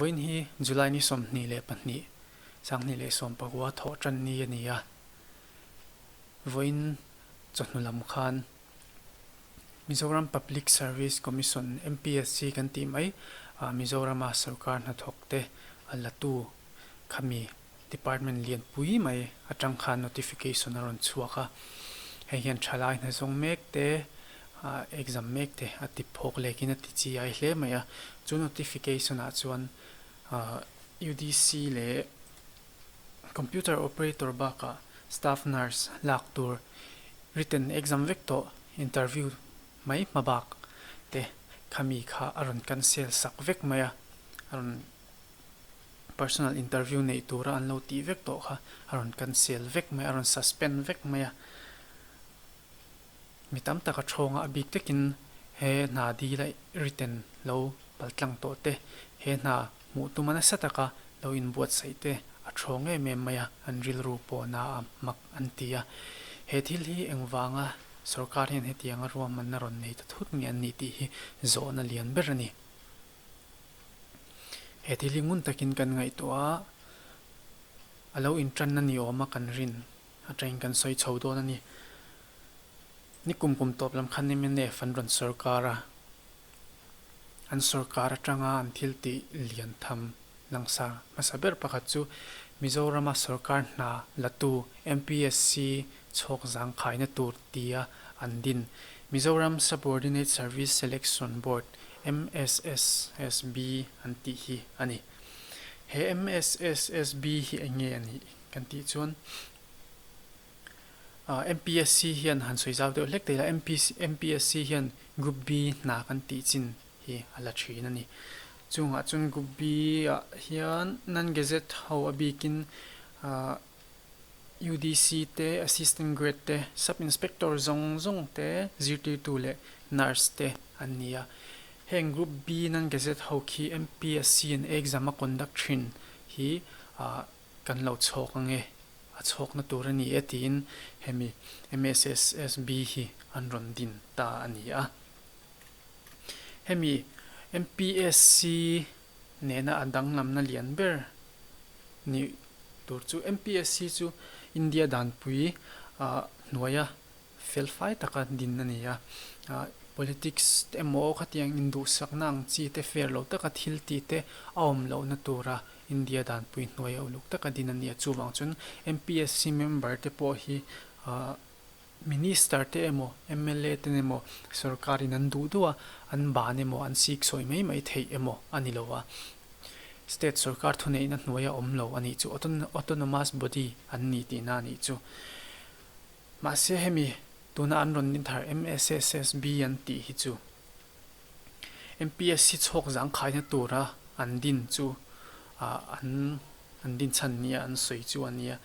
Vawiin hi July ni 22, 2019 thawh tan ni a ni a. Vawiin chawhnu lam khan Mizoram Public Service Commission, MPSC, kan tih mai, Mizorama sorkar hnathawk te a latu khami Department lianpui mai atang khan notification a rawn chhuak a, hei hian thalai hnazawng mek te, exam mek te a ti phawk lekin a ti chi ai hle mai a. Chu notification ah chuan UDC leh Computer Operator bakah Staff Nurse lak tur written exam vek tawh interview mai hma bak te khami kha a rawn cancel sak vek mai a, a rawn Personal interview neih tura an lo tih vek tawh kha a rawn cancel vek mai a, a rawn suspend vek mai a. Mi tam tak a thawnga a bik takin he hna dil a written lo paltlang tawh te, he hna hmuh tuma nasa taka lo inbuatsaih te a thawng em em mai a, an rilru pawhna a mak an ti a. He thil hi engvanga sorkar hian hetianga ruahmanna rawn nei ta thut nge an nih tih hi zawhna lian ber a ni. He thil hi ngun takin kan ngaihtuah a, a lo intanna ni awma kan rin atangin kan sawi chho dawn a ni. Ni kum kum tawp lam khan mnf an rawn sawrkar a, an sawrkar atanga an thil tih lian tham langsar hmasa ber pakhat chu Mizorama sawrkar hna latu MPSC chhawk zangkhaina tur tia an din Mizoram Subordinate Service Selection Board, MSSSB, an tih hi a ni. He MSSSB hi eng nge a nih kan tih chuan MPSC hian han sawi zau deuh hlek thei la, MPSC hian Group B hna kan tih chin hi a la thin a ni. Chungah chuan Group B ah hian non-gazette ho a bikin UDC te, Assistant Grade te, Sub Inspector zawng zawng te, zirtirtu leh Nurse te an ni a. Heng Group B nan Gazette ho khi MPSC in exam a conduct thin hi kan lo chhawk ange, a chhawkna tur a ni e tiin hemi MSSSB hi an rawn din ta a ni a. Hemi MPSC nena a danglamna lian ber ni tur chu MPSC chu India danpui hnuaia felfai taka din a ni a. Politics emaw khatiang induhsakna ang chi te fair lo taka thil tih te a awm lohna tura India danpui hnuaia uluk taka din a ni a. Chuvang chuan MPSC member te pawh hi Minister te emaw, mla ten emaw sorkar in an duh duh a, an ban emaw, an sik sawi mai mai theih emaw a ni lo a. State sorkar thuneihna hnuaia awm lo a nih chu autonomous body an ni tihna a nih chu. Mahse hemi tuna an rawn din thar MSSSB an tih hi chu MPSC chhawk zangkhaina tura an din chu an an din chhan nia an sawi chu a nia.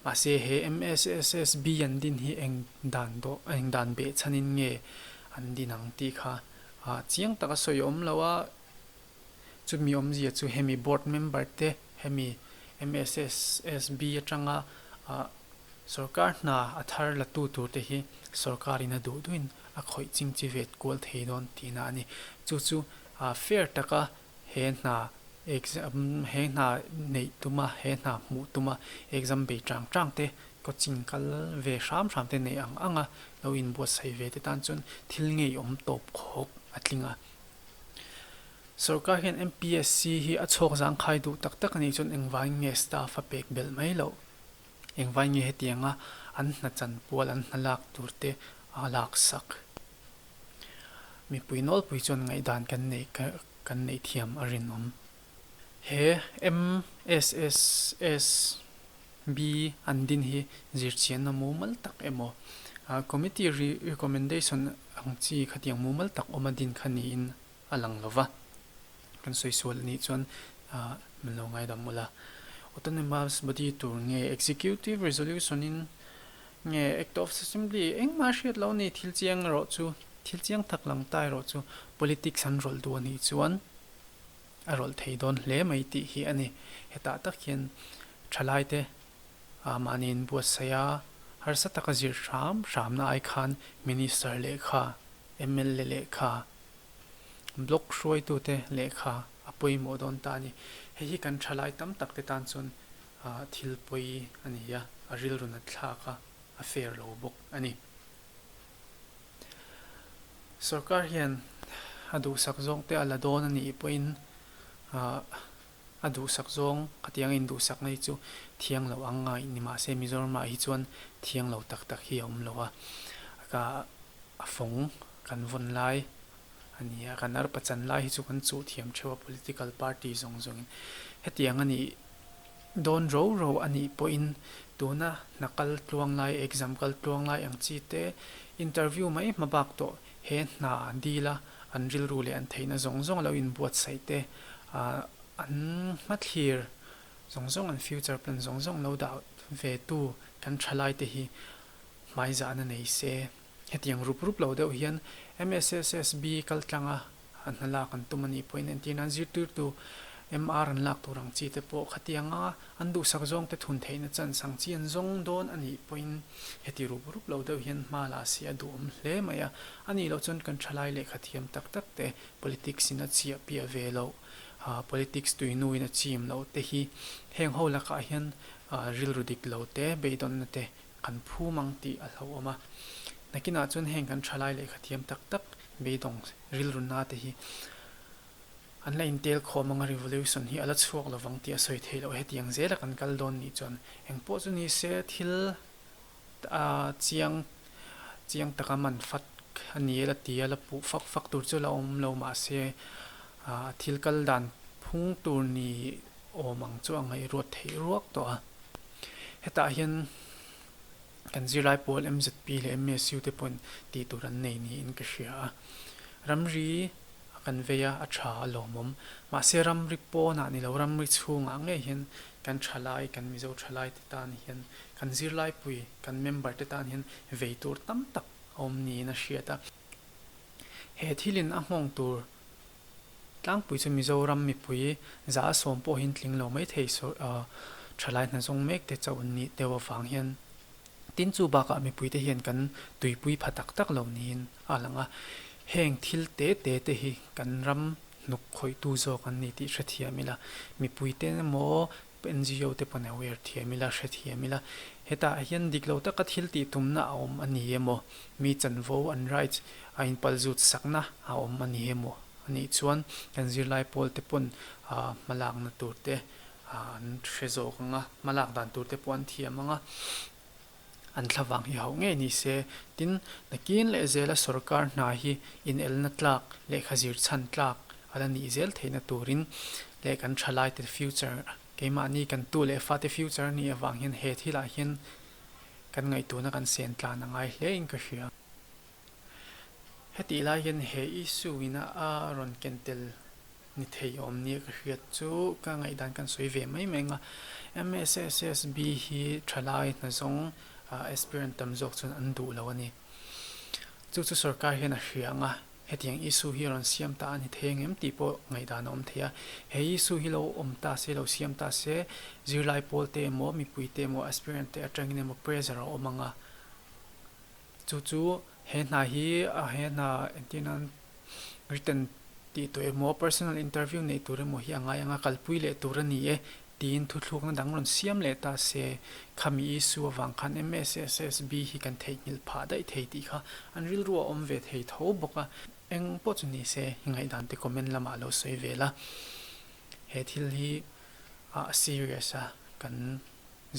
Mahse he MSSSB an din hi eng dan dawh eng dan beh chhanin nge an din ang tih kha chiang taka sawi a awm lo a. Chumi awmzia chu hemi board member te hemi MSSSB atanga Sorkar hna a thar la tu tur te hi sorkarin a duh duhin a khawih ching chi vet kual thei dawn tihna a ni. Chu chu fair taka he hna exam he hna neih tuma he hna hmuh tuma exam bei tang tang te coaching kal ve hram hram te neih ang ang a lo inbuatsaih ve te tan chuan thil ngeiawm tawp khawk a tling a. Sorkar hian MPSC hi a chhawk zangkhai duh tak tak a nih chuan engvangin nge staff a pek belh mai loh? Engvai nge hetianga an hna chanpual an hna lak tur te a laksak? Mipui nawlpui chuan ngaihdan kan neih kan neih thiam a rinawm. He MSSSB an din hi zirchianna mumal tak emaw Committee recommendation ang chi khatiang mumal tak awm a din kha niin a lang lo va, kan sawi sual anih chuan min lo ngaidam mawlh a. Autonomous body tur nge executive resolution in nge act of assembly engmah hriat lo ni thil chiang erawh chu thil chiang tak lang ta erawh chu politics an rawlh duh anih chuan a rawlh thei dawn hle mai tih hi a ni. Hetah tak hian thalai te mahni inbuatsaih a harsa taka zir hram hramna ai khan minister lehkha mla lehkha Block hruaitute lehkha a pawimawh dawn ta a ni. Hei hi kan thalai tam tak te tan chuan thil pawi a ni a, a rilru nat thlak a, a fair lo bawk a ni. Sorkar hian a duhsak zawng te a la dawn a nih pawhin a duhsak zawng khatiang a induhsakna hi chu thiang lo ang ngai ni mahse Mizoramah hi chuan thiang lo tak tak hi a awm lo a, ka a fawng kan vawn lai a ni a, kan arpa chan lai hi chu kan chuh thiam theuh a political party zawng zawngin hetiang a nih dawn ro ro a nih pawhin tuna hna kal tluang lai exam kal tluang lai ang chi te interview mai hma bak tawh he hna dil a an rilru leh an theihna zawng zawng lo inbuatsaih te an hmathlir zawng zawng an future plan zawng zawng lo dah ve tu kan thalai te hi hmaizahna nei se. Hetiang rup rup lo deuh hian MSSSB kal tlanga an hna lak an tum a nih pawhin entir nan zirtirtu MR an lak tur ang chi te pawh khatianga an duhsak zawng te thun theihna chance ang chi an zawng dawn a nih pawhin heti rup rup lo deuh hian hma la si a duhawm hle mai a. A nih loh chuan kan thalai lehkha thiam tak tak te politics in a chiah piah ve loh, politics tuinuin a chim loh te hi heng ho lakah hian rilru dik lo te, beidawnna te Kan phum ang tih a hlauhawm a. Nakinah chuan heng kan thalai lehkha thiam tak tak beidawng rilru na te hi an la intel khawm anga revolution hi a la chhuak lovang tih a sawi theih loh. Hetiang zela kan kal dawn nih chuan engpawh chu ni se thil a chiang chiang taka man fat a ni e la ti a la puh fak fak tur chu la awm lo mahse thil kal dan phung tur ni awm ang chu a ngaihruat theih ruak tawh a. Hetah hian kan zirlai pawl MZP leh MSU te pawhin tih tur an nei niin ka hria a. Ramri a kan vei a, a tha a lawmawm. Mahse ramri pawnah ni lo ramri chhungah ngei hian kan thalai, kan Mizo thalai te tan hian, kan zirlai pui, kan member te tan hian vei tur tam tak a awm niin a hriat a. He thilin a nghawng tur Tlangpui chu Mizoram mipui 110 pawhin tling lo mai thei thalai hna zawng mek te chauh an nih deuh avang hian tin chu bakah mipuite hian kan tuipui pha tak tak lo niin a lang a. Heng thil te te te hi kan ram hnuk khawihtu zawk an ni tih hrethiam ila mipuite emaw NGO te pawn aware thiam ila, hre thiam ila, hetah hian dik lo taka thil tih tumna a awm a ni emaw, mi chanvo an rights a inpal zut sakna a awm a ni emaw a nih chuan kan zirlai pawl te pawn hmalakna tur te an hre zawk ang a, hmalak dan tur te pawh an thiam ang a, an thlavang hi hauh ngei ni se. Tin, nakin leh zela sorkar hna hi inelna tlak, lehkha zir chhan tlak a la nih zel theihna turin leh kan thalaite future, keimahni kan tu leh fate future a nih avang hian he thilah hian kan ngaihtuahna kan sen tlan a ngai hle in ka hria. Hetih lai hian he issue ina a rawn ken tel ni thei awm nia ka hriat chu ka ngaihdan kan sawi ve mai mai ang a. MSSSB hi thalai hna zawng aspirant tam zawk chuan an duh lo a ni. Chu chu sorkar hian a hria ang a, hetiang issue hi a rawn siam ta a ni thei ang em tih pawh ngaihdan a awm thei a. He issue hi lo awm ta se, lo siam ta se, zirlai pawl te emaw, mipui te emaw, aspirant te atangin emaw pressure a awm ang a. Chu chu he hna hi he hna entir nan written tih tur emaw personal interview neih tur emaw hi a ngai ang a, kalpui leh tur a ni e tiin thuthlukna dang rawn siam leh ta se khami issue avang khan MSSSB hi kan theihnghilh phah daih thei tih kha an rilru a awm ve thei tho bawk a. Eng pawh chu ni se i ngaihdan te comment lamah lo sawi ve la. He thil hi a serious a kan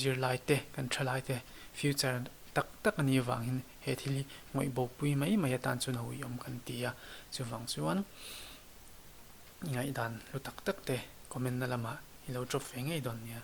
Zirlai te, kan thalai te future tak tak a nih avangin he thil hi ngawih bopui mai mai atan chuan a uiawm kan ti a, chuvang chuan i ngaihdan hlu tak tak te comment na lamah i lo drop ve ngei dawn nia.